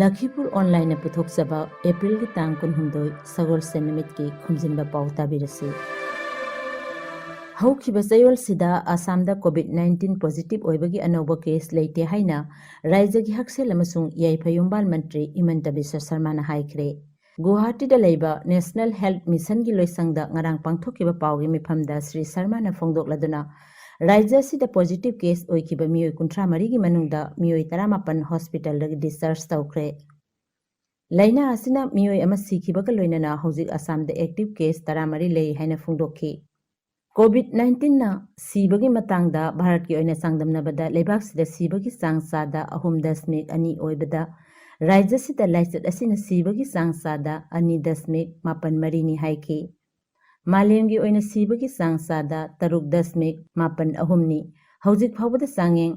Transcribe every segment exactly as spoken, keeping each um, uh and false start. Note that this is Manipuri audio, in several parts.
ꯂꯈꯤꯄꯨꯔ ꯑꯣꯟꯂꯥꯏꯟꯅ ꯄꯨꯊꯣꯛꯆꯕ ꯑꯦꯄ꯭ꯔꯤꯜꯒꯤ ꯇꯥꯡ ꯀꯨꯟꯍꯨꯝꯗꯣꯏ ꯁꯒꯣꯜꯁꯦꯟ ꯅꯨꯃꯤꯠꯀꯤ ꯈꯨꯝꯖꯤꯟꯕ ꯄꯥꯎ ꯇꯥꯕꯤꯔꯁꯤ꯫ ꯍꯧꯈꯤꯕ ꯆꯌꯣꯜꯁꯤꯗ ꯑꯁꯥꯝꯗ ꯀꯣꯚꯤꯗ ꯅꯥꯏꯟꯇꯤꯟ ꯄꯣꯖꯤꯇꯤꯚ ꯑꯣꯏꯕꯒꯤ ꯑꯅꯧꯕ ꯀꯦꯁ ꯂꯩꯇꯦ ꯍꯥꯏꯅ ꯔꯥꯖ꯭ꯌꯒꯤ ꯍꯛꯁꯦꯜ ꯑꯃꯁꯨꯡ ꯌꯥꯏꯐ ꯌꯨꯝꯕꯥꯜ ꯃꯟꯇ꯭ꯔꯤ ꯍꯤꯃꯟꯇ ꯕꯤꯁ꯭ꯋ ꯁꯔꯃꯥꯅ ꯍꯥꯏꯈ꯭ꯔꯦ꯫ ꯒꯨꯋꯥꯍꯥꯇꯤꯗ ꯂꯩꯕ ꯅꯦꯁꯅꯦꯜ ꯍꯦꯜꯊ ꯃꯤꯁꯟꯒꯤ ꯂꯣꯏꯁꯪꯗ ꯉꯔꯥꯡ ꯄꯥꯡꯊꯣꯛꯈꯤꯕ ꯄꯥꯎꯒꯤ ꯃꯤꯐꯝꯗ ꯁ꯭ꯔꯤ ꯁꯔꯃꯥꯅ ꯐꯣꯡꯗꯣꯛꯂꯗꯨꯅ, ꯔꯥꯖ꯭ꯌ ꯑꯁꯤꯗ ꯄꯣꯖꯤꯇꯤꯚ ꯀꯦꯁ ꯑꯣꯏꯈꯤꯕ ꯃꯤꯑꯣꯏ ꯀꯨꯟꯊ꯭ꯔꯥ ꯃꯔꯤꯒꯤ ꯃꯅꯨꯡꯗ ꯃꯤꯑꯣꯏ ꯇꯔꯥꯃꯥꯄꯟ ꯍꯣꯁꯄꯤꯇꯥꯜꯗꯒꯤ ꯗꯤꯁꯆꯥꯔꯖ ꯇꯧꯈ꯭ꯔꯦ꯫ ꯂꯥꯏꯅꯥ ꯑꯁꯤꯅ ꯃꯤꯑꯣꯏ ꯑꯃ ꯁꯤꯈꯤꯕꯒ ꯂꯣꯏꯅꯅ ꯍꯧꯖꯤꯛ ꯑꯁꯥꯝꯗ ꯑꯦꯛꯇꯤꯚ ꯀꯦꯁ ꯇꯔꯥꯃꯔꯤ ꯂꯩ ꯍꯥꯏꯅ ꯐꯣꯡꯗꯣꯛꯈꯤ꯫ ꯀꯣꯚꯤꯗ ꯅꯥꯏꯟꯇꯤꯟꯅ ꯁꯤꯕꯒꯤ ꯃꯇꯥꯡꯗ ꯚꯥꯔꯠꯀꯤ ꯑꯣꯏꯅ ꯆꯥꯡꯗꯝꯅꯕꯗ ꯂꯩꯕꯥꯛꯁꯤꯗ ꯁꯤꯕꯒꯤ ꯆꯥꯡ ꯆꯥꯗ ꯑꯍꯨꯝ ꯗꯁꯃꯤꯛ ꯑꯅꯤ ꯑꯣꯏꯕꯗ, ꯔꯥꯖ꯭ꯌꯁꯤꯗ ꯂꯥꯏꯆꯠ ꯑꯁꯤꯅ ꯁꯤꯕꯒꯤ ꯆꯥꯡ ꯆꯥꯗ ꯑꯅꯤ ꯗꯁꯃꯤꯛ ꯃꯥꯄꯟ ꯃꯔꯤꯅꯤ ꯍꯥꯏꯈꯤ꯫ ꯃꯥꯂꯦꯝꯒꯤ ꯑꯣꯏꯅ ꯁꯤꯕꯒꯤ ꯆꯥꯡ ꯆꯥꯗ ꯇꯔꯨꯛ ꯗꯁꯃꯤꯛ ꯃꯥꯄꯟ ꯑꯍꯨꯝꯅꯤ꯫ ꯍꯧꯖꯤꯛ ꯐꯥꯎꯕꯗ ꯆꯥꯡꯌꯦꯡ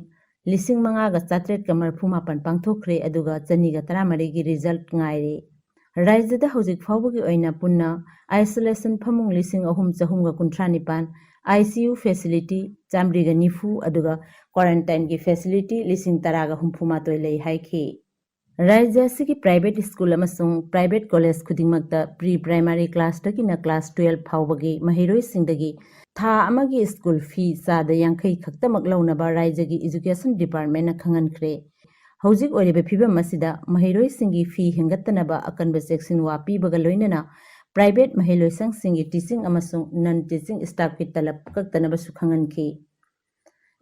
ꯂꯤꯁꯤꯡ ꯃꯉꯥꯒ ꯆꯥꯇ꯭ꯔꯦꯠꯀ ꯃꯔꯤꯐꯨ ꯃꯥꯄꯟ ꯄꯥꯡꯊꯣꯛꯈ꯭ꯔꯦ, ꯑꯗꯨꯒ ꯆꯅꯤꯒ ꯇꯔꯥꯃꯔꯤꯒꯤ ꯔꯤꯖꯜꯠ ꯉꯥꯏꯔꯤ꯫ ꯔꯥꯖ꯭ꯌꯗ ꯍꯧꯖꯤꯛ ꯐꯥꯎꯕꯒꯤ ꯑꯣꯏꯅ ꯄꯨꯟꯅ ꯑꯥꯏꯁꯣꯂꯦꯁꯟ ꯐꯃꯨꯡ ꯂꯤꯁꯤꯡ ꯑꯍꯨꯝ ꯆꯍꯨꯝꯒ ꯀꯨꯟꯊ꯭ꯔꯥ ꯅꯤꯄꯥꯟ, ICU facility ꯆꯥꯃꯔꯤꯒ ꯅꯤꯐꯨ, ꯑꯗꯨꯒ ꯀ꯭ꯋꯥꯔꯦꯟꯇꯥꯏꯟꯒꯤ ꯐꯦꯁꯤꯂꯤꯇꯤ ꯂꯤꯁꯤꯡ ꯇꯔꯥꯒ ꯍꯨꯝꯐꯨ ꯃꯥꯊꯣꯏ ꯂꯩ ꯍꯥꯏꯈꯤ꯫ ꯔꯥꯖ꯭ꯌ ꯑꯁꯤꯒꯤ ꯄ꯭ꯔꯥꯏꯚꯦꯠ ꯁ꯭ꯀꯨꯜ ꯑꯃꯁꯨꯡ ꯄ꯭ꯔꯥꯏꯚꯦꯠ ꯀꯣꯂꯦꯖ ꯈꯨꯗꯤꯡꯃꯛꯇ ꯄ꯭ꯔꯤ ꯄ꯭ꯔꯥꯏꯃꯥꯔꯤ ꯀ꯭ꯂꯥꯁꯇꯒꯤꯅ ꯀ꯭ꯂꯥꯁ ꯇꯨꯌꯦꯜꯐ ꯐꯥꯎꯕꯒꯤ ꯃꯍꯩꯔꯣꯏꯁꯤꯡꯗꯒꯤ ꯊꯥ ꯑꯃꯒꯤ ꯁ꯭ꯀꯨꯜ ꯐꯤ ꯆꯥꯗ ꯌꯥꯡꯈꯩ ꯈꯛꯇꯃꯛ ꯂꯧꯅꯕ ꯔꯥꯖ꯭ꯌꯒꯤ ꯏꯖꯨꯀꯦꯁꯟ ꯗꯤꯄꯥꯔꯠꯃꯦꯟꯅ ꯈꯪꯍꯟꯈ꯭ꯔꯦ꯫ ꯍꯧꯖꯤꯛ ꯑꯣꯏꯔꯤꯕ ꯐꯤꯕꯝ ꯑꯁꯤꯗ ꯃꯍꯩꯔꯣꯏꯁꯤꯡꯒꯤ ꯐꯤ ꯍꯦꯟꯒꯠꯇꯅꯕ ꯑꯀꯟꯕ ꯆꯦꯛꯁꯤꯟꯋꯥ ꯄꯤꯕꯒ ꯂꯣꯏꯅꯅ ꯄ꯭ꯔꯥꯏꯚꯦꯠ ꯃꯍꯩꯂꯣꯏꯁꯪꯁꯤꯡꯒꯤ ꯇꯤꯆꯤꯡ ꯑꯃꯁꯨꯡ ꯅꯟ ꯇꯤꯆꯤꯡ ꯁ꯭ꯇꯥꯐꯀꯤ ꯇꯂꯕ ꯀꯛꯇꯅꯕꯁꯨ ꯈꯪꯍꯟꯈꯤ꯫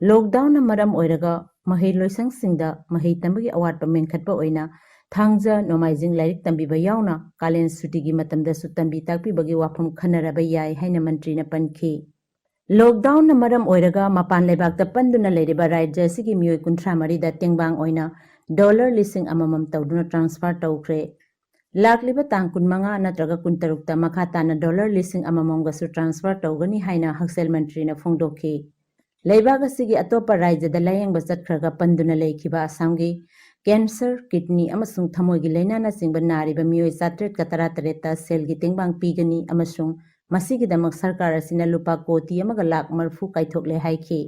ꯂꯣꯛꯗꯥꯎꯟꯅ ꯃꯔꯝ ꯑꯣꯏꯔꯒ ꯃꯍꯩꯂꯣꯏꯁꯪꯁꯤꯡꯗ ꯃꯍꯩ ꯇꯝꯕꯒꯤ ꯑꯋꯥꯠꯄ ꯃꯦꯟꯈꯠꯄ ꯑꯣꯏꯅ ꯊꯥꯡꯖ, ꯅꯣꯡꯃꯥꯏꯖꯤꯡ ꯂꯥꯏꯔꯤꯛ ꯇꯝꯕꯤꯕ ꯌꯥꯎꯅ ꯀꯥꯂꯦꯟ ꯁꯨꯇꯤꯒꯤ ꯃꯇꯝꯗꯁꯨ ꯇꯝꯕꯤ ꯇꯥꯛꯄꯤꯕꯒꯤ ꯋꯥꯐꯝ ꯈꯟꯅꯔꯕ ꯌꯥꯏ ꯍꯥꯏꯅ ꯃꯟꯇ꯭ꯔꯤꯅ ꯄꯟꯈꯤ꯫ ꯂꯣꯛꯗꯥꯎꯟꯅ ꯃꯔꯝ ꯑꯣꯏꯔꯒ ꯃꯄꯥꯟ ꯂꯩꯕꯥꯛꯇ ꯄꯟꯗꯨꯅ ꯂꯩꯔꯤꯕ ꯔꯥꯖ꯭ꯌ ꯑꯁꯤꯒꯤ ꯃꯤꯑꯣꯏ ꯀꯨꯟꯊ꯭ꯔꯥ ꯃꯔꯤꯗ ꯇꯦꯡꯕꯥꯡ ꯑꯣꯏꯅ ꯗꯣꯂꯔ ꯂꯤꯁꯤꯡ ꯑꯃꯃꯝ ꯇꯧꯗꯨꯅ ꯇ꯭ꯔꯥꯟꯁꯐꯔ ꯇꯧꯈ꯭ꯔꯦ꯫ ꯂꯥꯛꯂꯤꯕ ꯇꯥꯡ ꯀꯨꯟꯃꯉꯥ ꯅꯠꯇ꯭ꯔꯒ ꯀꯨꯟꯇꯔꯨꯛꯇ ꯃꯈꯥ ꯇꯥꯅ ꯗꯣꯂꯔ ꯂꯤꯁꯤꯡ ꯑꯃꯃꯝꯒꯁꯨ ꯇ꯭ꯔꯥꯟꯁꯐꯔ ꯇꯧꯒꯅꯤ ꯍꯥꯏꯅ ꯍꯛꯁꯦꯜ ꯃꯟꯇ꯭ꯔꯤꯅ ꯐꯣꯡꯗꯣꯛꯈꯤ꯫ ꯂꯩꯕꯥꯛ ꯑꯁꯤꯒꯤ ꯑꯇꯣꯞꯄ ꯔꯥꯖ꯭ꯌꯗ ꯂꯥꯌꯦꯡꯕ ꯆꯠꯈ꯭ꯔꯒ ꯄꯟꯗꯨꯅ ꯂꯩꯈꯤꯕ ꯑꯁꯥꯝꯒꯤ ꯀꯦꯟꯁꯔ, ꯀꯤꯗꯅꯤ ꯑꯃꯁꯨꯡ ꯊꯃꯣꯏꯒꯤ ꯂꯥꯏꯅꯥꯅꯆꯤꯡꯕ ꯅꯥꯔꯤꯕ ꯃꯤꯑꯣꯏ ꯆꯥꯇ꯭ꯔꯦꯠꯀ ꯇꯔꯥꯇꯔꯦꯠꯇ ꯁꯦꯜꯒꯤ ꯇꯦꯡꯕꯥꯡ ꯄꯤꯒꯅꯤ ꯑꯃꯁꯨꯡ ꯃꯁꯤꯒꯤꯗꯃꯛ ꯁꯔꯀꯥꯔ ꯑꯁꯤꯅ ꯂꯨꯄꯥ ꯀꯣꯇꯤ ꯑꯃꯒ ꯂꯥꯈ ꯃꯔꯤꯐꯨ ꯀꯥꯏꯊꯣꯛꯂꯦ ꯍꯥꯏꯈꯤ꯫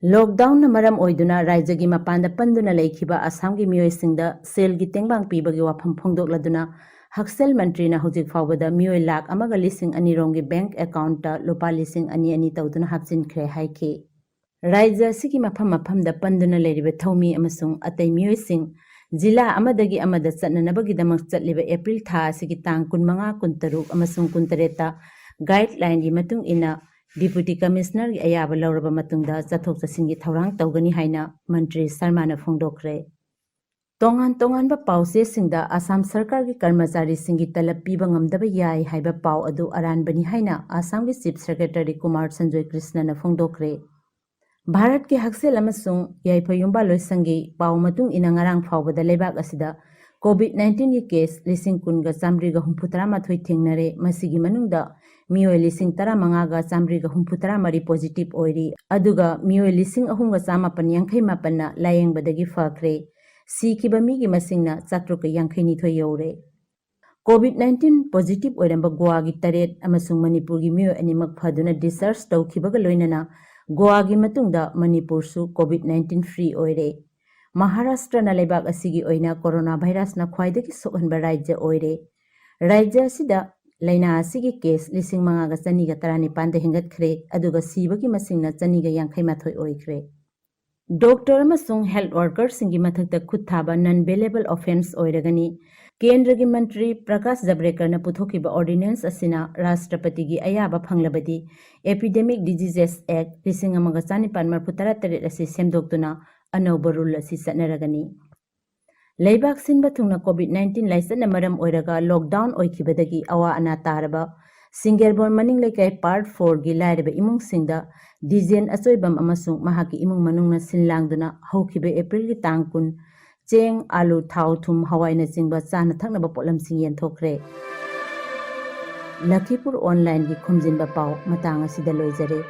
ꯂꯣꯛꯗꯥꯎꯟꯅ ꯃꯔꯝ ꯑꯣꯏꯗꯨꯅ ꯔꯥꯖ꯭ꯌꯒꯤ ꯃꯄꯥꯟꯗ ꯄꯟꯗꯨꯅ ꯂꯩꯈꯤꯕ ꯑꯁꯥꯝꯒꯤ ꯃꯤꯑꯣꯏꯁꯤꯡꯗ ꯁꯦꯜꯒꯤ ꯇꯦꯡꯕꯥꯡ ꯄꯤꯕꯒꯤ ꯋꯥꯐꯝ ꯐꯣꯡꯗꯣꯛꯂꯗꯨꯅ ꯍꯛꯁꯦꯜ ꯃꯟꯇ꯭ꯔꯤꯅ ꯍꯧꯖꯤꯛ ꯐꯥꯎꯕꯗ ꯃꯤꯑꯣꯏ ꯂꯥꯈ ꯑꯃꯒ ꯂꯤꯁꯤꯡ ꯑꯅꯤ ꯔꯣꯝꯒꯤ ꯕꯦꯡꯛ ꯑꯦꯀꯥꯎꯟꯠꯇ ꯂꯨꯄꯥ ꯂꯤꯁꯤꯡ ꯑꯅꯤ ꯑꯅꯤ ꯇꯧꯗꯨꯅ ꯍꯥꯞꯆꯤꯟꯈ꯭ꯔꯦ ꯍꯥꯏꯈꯤ꯫ ꯔꯥꯖ꯭ꯌ ꯑꯁꯤꯒꯤ ꯃꯐꯝ ꯃꯐꯝꯗ ꯄꯟꯗꯨꯅ ꯂꯩꯔꯤꯕ ꯊꯧꯃꯤ ꯑꯃꯁꯨꯡ ꯑꯇꯩ ꯃꯤꯑꯣꯏꯁꯤꯡ ꯖꯤꯂꯥ ꯑꯃꯗꯒꯤ ꯑꯃꯗ ꯆꯠꯅꯅꯕꯒꯤꯗꯃꯛ ꯆꯠꯂꯤꯕ ꯑꯦꯄ꯭ꯔꯤꯜ ꯊꯥ ꯑꯁꯤꯒꯤ ꯇꯥꯡ ꯀꯨꯟꯃꯉꯥ, ꯀꯨꯟꯇꯔꯨꯛ ꯑꯃꯁꯨꯡ ꯀꯨꯟꯇꯔꯦꯠꯇ ꯒꯥꯏꯗꯂꯥꯏꯟꯒꯤ ꯃꯇꯨꯡ ꯏꯟꯅ ꯗꯤꯄꯨꯇꯤ ꯀꯃꯤꯁꯅꯔꯒꯤ ꯑꯌꯥꯕ ꯂꯧꯔꯕ ꯃꯇꯨꯡꯗ ꯆꯠꯊꯣꯛ ꯆꯠꯁꯤꯟꯒꯤ ꯊꯧꯔꯥꯡ ꯇꯧꯒꯅꯤ ꯍꯥꯏꯅ ꯃꯟꯇ꯭ꯔꯤ ꯁꯔꯃꯥꯅ ꯐꯣꯡꯗꯣꯛꯈ꯭ꯔꯦ꯫ ꯇꯣꯉꯥꯟ ꯇꯣꯉꯥꯟꯕ ꯄꯥꯎꯆꯦꯁꯤꯡꯗ ꯑꯁꯥꯝ ꯁꯔꯀꯥꯔꯒꯤ ꯀꯔꯃꯆꯥꯔꯤꯁꯤꯡꯒꯤ ꯇꯂꯕ ꯄꯤꯕ ꯉꯝꯗꯕ ꯌꯥꯏ ꯍꯥꯏꯕ ꯄꯥꯎ ꯑꯗꯨ ꯑꯔꯥꯟꯕꯅꯤ ꯍꯥꯏꯅ ꯑꯁꯥꯝꯒꯤ ꯆꯤꯐ ꯁꯦꯀ꯭ꯔꯦꯇꯔꯤ ꯀꯨꯃꯥꯔ ꯁꯟꯖꯣꯏ ꯀ꯭ꯔꯤꯁꯅꯅ ꯐꯣꯡꯗꯣꯛꯈ꯭ꯔꯦ꯫ ꯚꯥꯔꯠꯀꯤ ꯍꯛꯁꯦꯜ ꯑꯃꯁꯨꯡ ꯌꯥꯏꯐ ꯌꯨꯝꯕꯥ ꯂꯣꯏꯁꯪꯒꯤ ꯄꯥꯎ ꯃꯇꯨꯡ ꯏꯟꯅ ꯉꯔꯥꯡ ꯐꯥꯎꯕꯗ ꯂꯩꯕꯥꯛ ꯑꯁꯤꯗ ꯀꯣꯚꯤꯗ ꯅꯥꯏꯟꯇꯤꯟꯒꯤ ꯀꯦꯁ ꯂꯤꯁꯤꯡ ꯀꯨꯟꯒ ꯆꯥꯃꯔꯤꯒ ꯍꯨꯝꯐꯨ ꯇꯔꯥ ꯃꯥꯊꯣꯏ ꯊꯦꯡꯅꯔꯦ꯫ ꯃꯁꯤꯒꯤ ꯃꯅꯨꯡꯗ ꯃꯤꯑꯣꯏ ꯂꯤꯁꯤꯡ ꯇꯔꯥꯃꯉꯥꯒ ꯆꯥꯃꯔꯤꯒ ꯍꯨꯝꯐꯨ ꯇꯔꯥ ꯃꯔꯤ ꯄꯣꯖꯤꯇꯤꯚ ꯑꯣꯏꯔꯤ, ꯑꯗꯨꯒ ꯃꯤꯑꯣꯏ ꯂꯤꯁꯤꯡ ꯑꯍꯨꯝꯒ ꯆꯥꯃꯥꯄꯟ ꯌꯥꯡꯈꯩ ꯃꯥꯄꯟꯅ ꯂꯥꯌꯦꯡꯕꯗꯒꯤ ꯐꯈ꯭ꯔꯦ꯫ ꯁꯤꯈꯤꯕ ꯃꯤꯒꯤ ꯃꯁꯤꯡꯅ ꯆꯥꯇ꯭ꯔꯨꯛꯀ ꯌꯥꯡꯈꯩ ꯅꯤꯊꯣꯏ ꯌꯧꯔꯦ꯫ ꯀꯣꯚꯤꯗ ꯅꯥꯏꯟꯇꯤꯟ ꯄꯣꯖꯤꯇꯤꯚ ꯑꯣꯏꯔꯝꯕ ꯒꯣꯋꯥꯒꯤ ꯇꯔꯦꯠ ꯑꯃꯁꯨꯡ ꯃꯅꯤꯄꯨꯔꯒꯤ ꯃꯤꯑꯣꯏ ꯑꯅꯤꯃꯛ ꯐꯗꯨꯅ ꯗꯤꯁꯆꯥꯔꯖ ꯇꯧꯈꯤꯕꯒ ꯂꯣꯏꯅꯅ ꯒꯣꯋꯥꯒꯤ ꯃꯇꯨꯡꯗ ꯃꯅꯤꯄꯨꯔꯁꯨ ꯀꯣꯚꯤꯗ ꯅꯥꯏꯟꯇꯤꯟ ꯐ꯭ꯔꯤ ꯑꯣꯏꯔꯦ꯫ ꯃꯍꯥꯔꯥꯁꯇ꯭ꯔꯅ ꯂꯩꯕꯥꯛ ꯑꯁꯤꯒꯤ ꯑꯣꯏꯅ ꯀꯣꯔꯣꯅꯥ ꯚꯥꯏꯔꯁꯅ ꯈ꯭ꯋꯥꯏꯗꯒꯤ ꯁꯣꯛꯍꯟꯕ ꯔꯥꯖ꯭ꯌ ꯑꯣꯏꯔꯦ꯫ ꯔꯥꯖ꯭ꯌ ꯑꯁꯤꯗ ꯂꯥꯏꯅꯥ ꯑꯁꯤꯒꯤ ꯀꯦꯁ ꯂꯤꯁꯤꯡ ꯃꯉꯥꯒ ꯆꯅꯤꯒ ꯇꯔꯥꯅꯤꯄꯥꯟꯗ ꯍꯦꯟꯒꯠꯈ꯭ꯔꯦ, ꯑꯗꯨꯒ ꯁꯤꯕꯒꯤ ꯃꯁꯤꯡꯅ ꯆꯅꯤꯒ ꯌꯥꯡꯈꯩ ꯃꯥꯊꯣꯏ ꯑꯣꯏꯈ꯭ꯔꯦ꯫ ꯗꯣꯛꯇꯔ ꯑꯃꯁꯨꯡ ꯍꯦꯜꯊ ꯋꯥꯔꯀꯔꯁꯤꯡꯒꯤ ꯃꯊꯛꯇ ꯈꯨꯠ ꯊꯥꯕ ꯅꯟ ꯕꯦꯂꯦꯕꯜ ꯑꯣꯐꯦꯟꯁ ꯑꯣꯏꯔꯒꯅꯤ꯫ ꯀꯦꯟꯗ꯭ꯔꯒꯤ ꯃꯟꯇ꯭ꯔꯤ ꯄ꯭ꯔꯀꯥꯁ ꯖꯕ꯭ꯔꯦꯀꯔꯅ ꯄꯨꯊꯣꯛꯈꯤꯕ ꯑꯣꯔꯗꯤꯅꯦꯟꯁ ꯑꯁꯤꯅ ꯔꯥꯁꯇ꯭ꯔꯄꯇꯤꯒꯤ ꯑꯌꯥꯕ ꯐꯪꯂꯕꯗꯤ ꯑꯦꯄꯤꯗꯦꯃꯤꯛ ꯗꯤꯖꯤꯖꯦꯁ ꯑꯦꯛ ꯂꯤꯁꯤꯡ ꯑꯃꯒ ꯆꯥꯅꯤꯄꯥꯟ ꯃꯔꯤꯐꯨ ꯇꯔꯥ ꯇꯔꯦꯠ ꯑꯁꯤ ꯁꯦꯝꯗꯣꯛꯇꯨꯅ ꯑꯅꯧꯕ ꯔꯨꯜ ꯑꯁꯤ ꯆꯠꯅꯔꯒꯅꯤ꯫ ꯂꯩꯕꯥꯛ ꯁꯤꯟꯕ ꯊꯨꯡꯅ ꯀꯣꯚꯤꯗ ꯅꯥꯏꯟꯇꯤꯟ ꯂꯥꯏꯆꯠꯅ ꯃꯔꯝ ꯑꯣꯏꯔꯒ ꯂꯣꯛꯗꯥꯎꯟ ꯑꯣꯏꯈꯤꯕꯗꯒꯤ ꯑꯋꯥ ꯑꯅꯥ ꯇꯥꯔꯕ ꯁꯤꯡꯒꯦꯔꯕꯣꯟ ꯃꯅꯤꯡ ꯂꯩꯀꯥꯏ ꯄꯥꯔꯠ ꯐꯣꯔꯒꯤ ꯂꯥꯏꯔꯕ ꯏꯃꯨꯡꯁꯤꯡꯗ ꯗꯤꯖꯦꯟ ꯑꯆꯣꯏꯕꯝ ꯑꯃꯁꯨꯡ ꯃꯍꯥꯛꯀꯤ ꯏꯃꯨꯡ ꯃꯅꯨꯡꯅ ꯁꯤꯟ ꯂꯥꯡꯗꯨꯅ ꯍꯧꯈꯤꯕ ꯑꯦꯄ꯭ꯔꯤꯜꯒꯤ ꯇꯥꯡ ꯀꯨꯟ ꯆꯦꯡ, ꯑꯥꯂꯨ, ꯊꯥꯎ, ꯊꯨꯝ, ꯍꯋꯥꯏꯅꯆꯤꯡꯕ ꯆꯥꯅ ꯊꯛꯅꯕ ꯄꯣꯠꯂꯝꯁꯤꯡ ꯌꯦꯟꯊꯣꯛꯈ꯭ꯔꯦ꯫ ꯂꯈꯤꯄꯨꯔ ꯑꯣꯟꯂꯥꯏꯟꯒꯤ ꯈꯣꯝꯖꯤꯟꯕ ꯄꯥꯎ ꯃꯇꯥꯡ ꯑꯁꯤꯗ ꯂꯣꯏꯖꯔꯦ꯫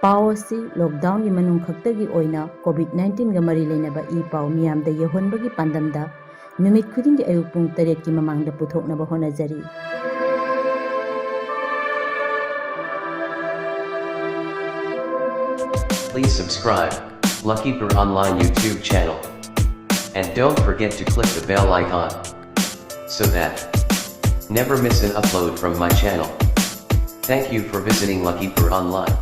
ꯄꯥꯎ ꯑꯁꯤ ꯂꯣꯛꯗꯥꯎꯟꯒꯤ ꯃꯅꯨꯡ ꯈꯛꯇꯒꯤ ꯑꯣꯏꯅ ꯀꯣꯚꯤꯗ ꯅꯥꯏꯟꯇꯤꯟꯒ ꯃꯔꯤ ꯂꯩꯅꯕ ꯏ ꯄꯥꯎ ꯃꯤꯌꯥꯝꯗ ꯌꯧꯍꯟꯕꯒꯤ ꯄꯥꯟꯗꯝꯗ ꯅꯨꯃꯤꯠ ꯈꯨꯗꯤꯡꯒꯤ ꯑꯌꯨꯛ ꯄꯨꯡ ꯇꯔꯦꯠꯀꯤ ꯃꯃꯥꯡꯗ ꯄꯨꯊꯣꯛꯅꯕ ꯍꯣꯠꯅꯖꯔꯤ꯫ Please subscribe Lucky Bird Online YouTube channel. And don't forget to click the bell icon so that never miss an upload from my channel. Thank you for visiting Lucky Bird Online.